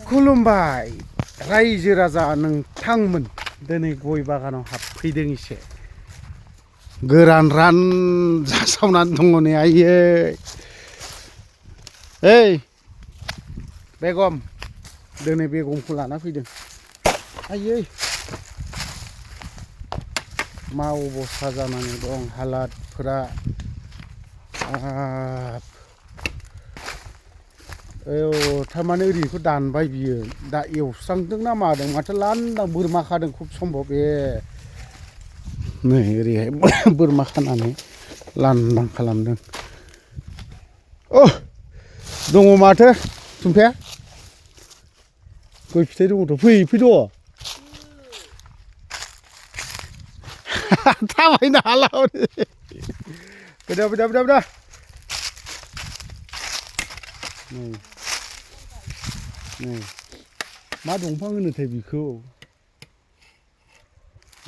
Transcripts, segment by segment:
खुलुमबाय रायजो राजा नोंथांमोन दिनै गय बागानाव हाबफैदों एसे गोरान रान जासावनानै दङ नै आयै ओइ बेगम दिनै बेगमखौ लाना फैदों आयै मा अबस्था जानानै दं हालादफोरा थारमाने ओरैखौ दानबाय बियो दा एवस्रांदों ना मादों माथो लान्दां बोरमा खादों खुब सम्भब बे नै ओरैहाय बोरमा खानानै लान्दां खालामदों दङ माथो थुमफे गय फिथाइ दङथ' फैद' थाबायनो हाला फैदा नै मा दंफां होनोथाय बिखौ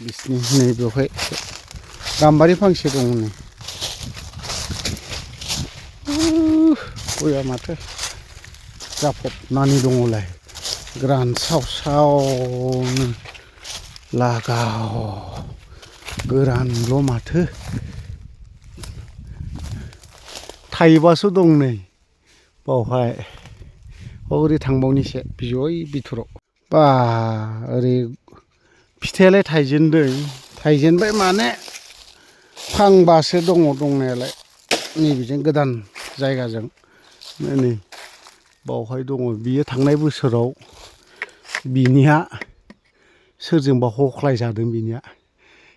बिसिनि नै बेवहाय गाम्बारि फांसे दं नै गया माथो जाफबनानै दङलाय गोरान सावसावनो लागाव गोरानल' माथो थाइबासो दं नै बावहाय ओरै थांबावनिसे बिजय बिथोराव बा ओरै फिथाइयालाय थाइजेनबाय माने फांबासो दङ दंनायालाय नैबेजों गोदान जायगाजों नै बावहाय दङ बियो थांनाय बोसोराव बिनिया सोरजोंबा हख्लाय जादों बिनिया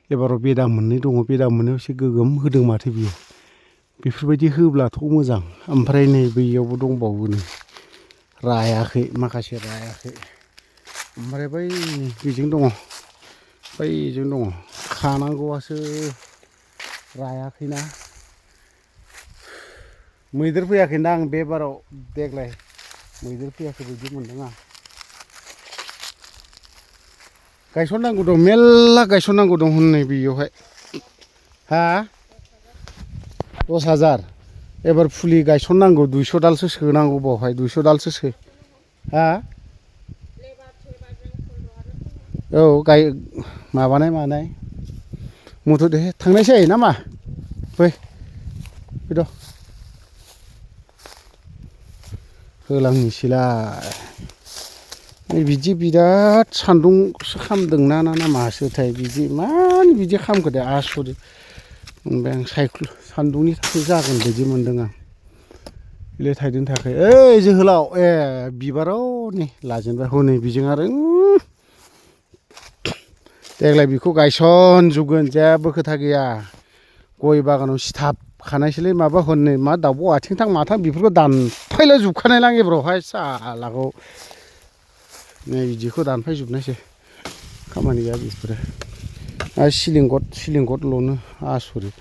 एबाराव बेदा मोननै दङ बेदा मोननायाव एसे गोगोम होदों माथो बियो बेफोरबायदि होब्लाथ' मोजां ओमफ्राय नै बैयावबो दंबावो नै रायाखै माखासे रायाखै ओमफ्राय बै बेजों दङ बैजों दङ खानांगौआसो रायाखैना मैदेर फैयाखैना आं बे बाराव देग्लाय मैदेर फैयाखै बायदि मोनदों आं गायसननांगौ दं मेल्ला गायसननांगौ दं हनै बेयावहाय हा 10,000 एबार फुलि गायसननांगौ 200 दालसो सोनांगौ बावहाय 200 दालसो सो हा औ गाय माबानाय मानाय मथ' दे थांनायसै नामा फैद' होलांनोसैलाय नै बिदि बिराद सान्दुंसो खामदोंना ना मासोथाय बिदि मानो बिदि खामखो दे आसरित मोनबाय आं सान्दुंनि थाखाय जागोन बायदि मोनदों आं बिलाइ थाइदों थाखाय ओइ जोहोलाव बिबाराव नै लाजेनबाय हनै बिजों आरो देग्लाय बेखौ गायसनजोबगोन जेबो खोथा गैया गय बागानाव सिथाबखानायसोलै माबा हनै मा दाउब' आथिंथां माथां बेफोरखौ दानफायला जोबखानायलां एबारावहाय सालाखौ नै बिदिखौ दानफायजोबनायसै खामानि गैया बेफोरो आरो सिलिंगदल'नो आसरित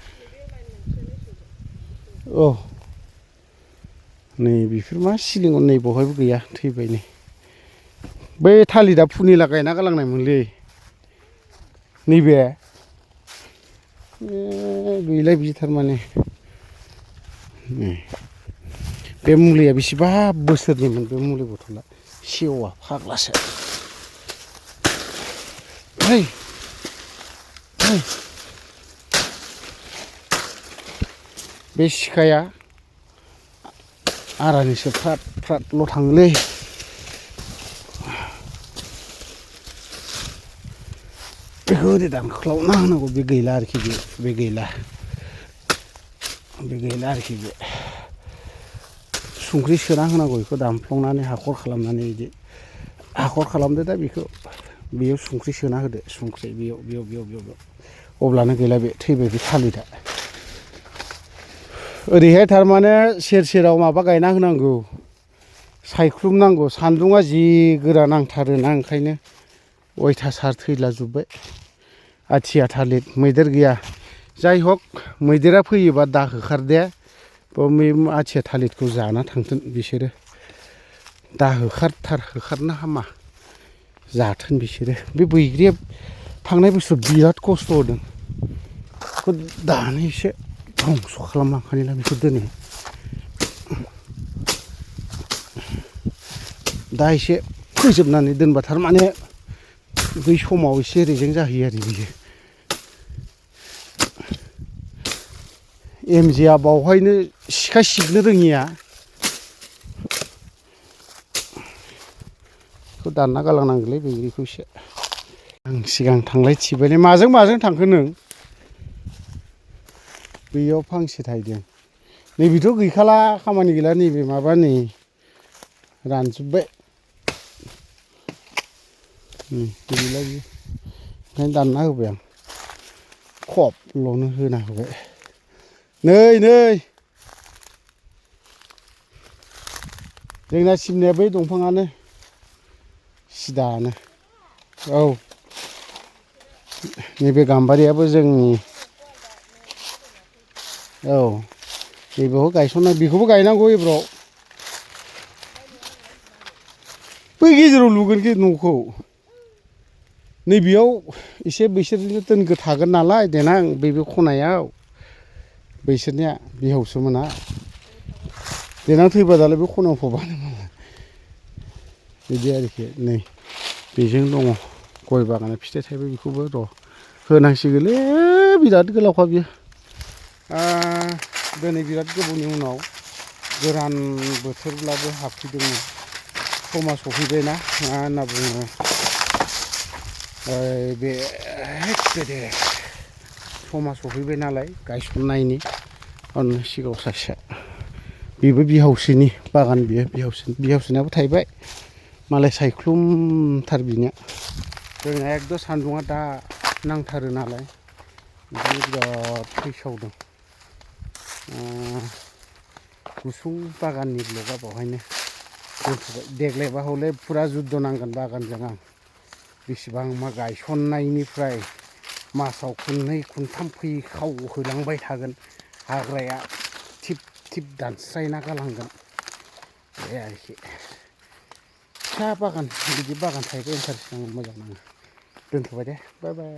नै बेफोर मा सिलिंगद नै बहायबो गैया थैबाय नै बै थालिदा फुनिला गायना गालांनायमोनलै नैबे गैला बिदि थारमाने बे मुलिया बेसेबा बोसोरनिमोन बे मुलि बथला सेवा फाग्लासो बे सिखाया आरानिसो फ्रादल' थाङोलै बेखौ ओरै दानख्लावना होनांगौ बे गैला आरोखि बे गैला आरोखि बे संख्रि सोना होनांगौ बेखौ दानफ्लंनानै हाखर खालामनानै बिदि हाखर खालामदो दा बेखौ बेयाव संख्रि सोना होदो संख्रि बेयाव अब्लानो गैला बे थैबाय बे थालिदा ओरैहाय थारमाने सेराव माबा गायना होनांगौ सायख्लुम नांगौ सान्दुङा जि गोरा नांथारोना ओंखायनो अयथासार थैला जोब्बाय आथिया थालिर मैदेर गैया जाय हक मैदेरा फैयोबा दा होखारदे आथिया थालिरखौ जाना थांथों बिसोरो दा होखारनो हामा जाथों बिसोरो बे बैग्रिया थांनाय बोसोराव बिराद खस्थ' होदों बेखौ दानो एसे धंस' खालामलांखानिला बेखौ दोनै दा एसे फोजोबनानै दोनबा थारमाने बै समाव एसे रेजें जाहैयो आरो बियो एमजेआ बावहायनो सिखा सिबनो रोङिया बेखौ दानना गालांनांगौलै बैग्रिखौ एसे आं सिगां थांलाय थिबायलै माजों थांखो नों बैयाव फांसे थायदों नैबेथ' गैखाला खामानि गैला नैबे माबा नै रानजोब्बाय गैला बियो ओंखायनो दानना होबाय आं खबल'नो होना होबाय नै जोंना सिमनाया बै दंफाङानो सिदानो औ नैबे गाम्बारियाबो जोंनि औ नैबेखौ गायसननाय बेखौबो गायनांगौ एबाराव बै गेजेराव लुगोन न'खौ नैबेयाव एसे बैसोरनो दोनगो थागोन नालाय देनां बे खनायाव बैसोरनिया बिहावसोमोना देनां थैबा दालाय बे खनायाव फबानो बिदि आरोखि नै बेजों दङ गय बागाना फिथाइ थाइबाय बेखौबो र' होनांसिगोनलै बिराद गोलावखा बियो दिनै बिराद गोबावनि उनाव गोरान बोथोरब्लाबो हाबफैदोंमोन समा सफैबायना मा होनना बुङो बे गोदो समा सफैबाय नालाय गायसननायनि अननो सिगाङाव सासेया बेबो बिहावसोनि बागान बियो बिहावसोनाबो थायबाय मालाय सायख्लुमथार बिनिया जोंना एकदम सान्दुङा दा नांथारो नालाय ओंखायनो बिराद फैसावदों गुसुं बागाननि ब्लकआ बेवहायनो दोनथ'बाय देग्लायबा हले फुरा जुद्ध नांगोन बागानजों आं बेसेबांबा गायसननायनिफ्राय मासाव खननै खनथाम फैखाव होलांबाय थागोन हाग्राया थिब दानस्रायना गालांगोन बे आरोखि फिसा बागान बिदि बागान थायोबा इन्टारेस्ट नाङो मोजां नाङो दोनथ'बाय दे बाय बाय